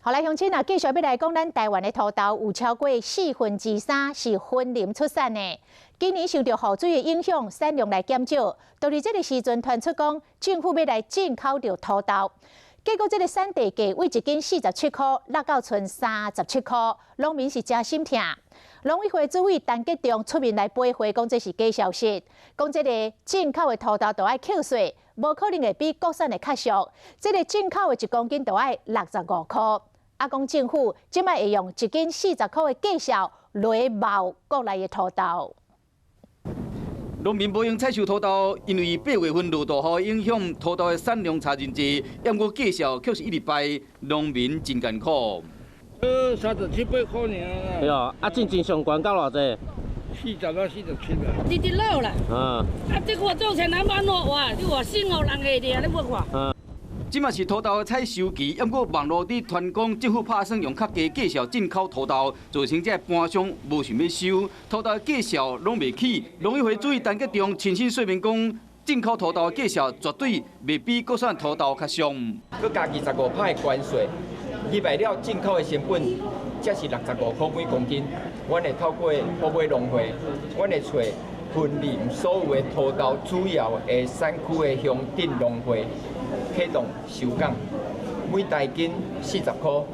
好來，鄉親啊，繼續欲來講，咱台灣的土豆有超過四分之三是雲林出產的。今年受著雨水的影響，產量來減少。到佇這个時陣，傳出講政府欲來進口著土豆，結果這个產地價為一斤47箍，落到賰37箍，農民是誠心疼。農委會主委陳吉仲出面來回駁，講這是假消息，講這个進口的土豆著愛扣稅，無可能會比國產的較俗。這个進口的1公斤著愛65箍。啊，講政府這擺會用一斤40箍的價數來貿國內的土豆。農民無閒採收土豆，因為8月份落大雨影響土豆的產量差真濟，毋過價數卻是一直敗，農民真艱苦。三十七八箍爾啦。對哦，啊，進前上懸到偌濟？40到47啦。直直落啦。啊，這個做成兩萬多哇！你話死五人下爾，你無看？這馬是土豆的採收期，毋過網路佇傳講政府拍算用較低價數進口土豆，造成這盤商無想欲收，土豆的價數攏袂起。農委會主委陳吉仲親身說明講，進口土豆的價數絕對袂比國產土豆較俗。閣加25%的關稅，入來了進口的成本才是65箍每公斤。阮會透過好買農會，阮會揣雲林所有的土豆主要的產區的鄉鎮農會。啟動收港，每大斤40箍。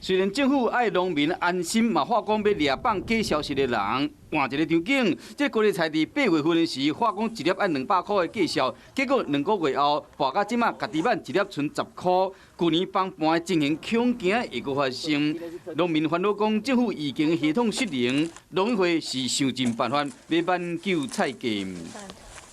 雖然政府愛農民安心，嘛喊講欲掠放假消息的人，換一个場景，這高麗菜佇8月份的時，喊講一粒愛200箍的價數，結果2個月後，跋到這馬，家己板一粒賰10箍。舊年崩盤的情形恐驚會閣發生，農民煩惱講政府預警系統失靈，農委會是想盡辦法欲挽救菜價。